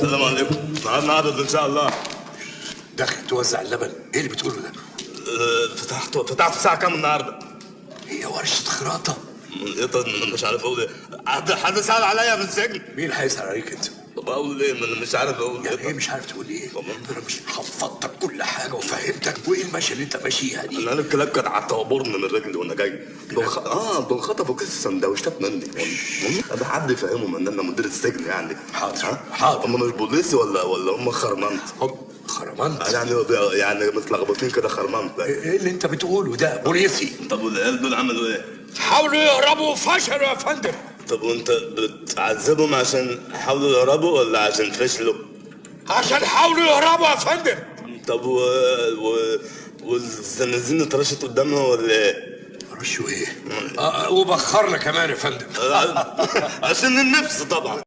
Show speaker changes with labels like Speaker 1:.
Speaker 1: السلام عليكم. النهارده عدد ان شاء الله.
Speaker 2: داخل توزع اللبن؟ ايه اللي بتقوله ده؟
Speaker 1: فتحته الساعة كام النهارده؟
Speaker 2: هي ورشه خراطه.
Speaker 1: ايه؟ طب مش عارف اقول ايه. حد سأل عليا في السجن؟
Speaker 2: مين هيسال عليك انت؟
Speaker 1: طب اقول ايه؟ ما انا مش عارف اقول
Speaker 2: يعني
Speaker 1: ايه.
Speaker 2: ايه مش عارف تقول ايه؟ انا مش حفظتك كل حاجة وفهمتك، وايه المشي اللي انت ماشيها دي؟
Speaker 1: انا الكلاب كانت عطابرني من رجلي وانا جاي. دول خطفوا كيس السندوتشات مني. ده حد يفهمهم ان انا مدير السجن يعني.
Speaker 2: حاضر،
Speaker 1: ها؟
Speaker 2: حاضر.
Speaker 1: هم مش بوليسي ولا هم خرمنت؟
Speaker 2: هم خرمنت؟
Speaker 1: يعني متلخبطين كده، خرمنت.
Speaker 2: ايه اللي انت بتقوله ده؟ بوليسي؟
Speaker 1: طب والعيال دول عملوا ايه؟
Speaker 2: حاولوا يهربوا وفشلوا يا فندم.
Speaker 1: طب وانت بتعذبهم عشان حاولوا يهربوا ولا عشان فشلوا؟
Speaker 2: عشان حاولوا يهربوا يا فندم.
Speaker 1: طب والزنازين اترشت قدامنا ولا ايه؟
Speaker 2: رشوا ايه؟ وبخرنا كمان يا فندم.
Speaker 1: عشان النفس طبعا.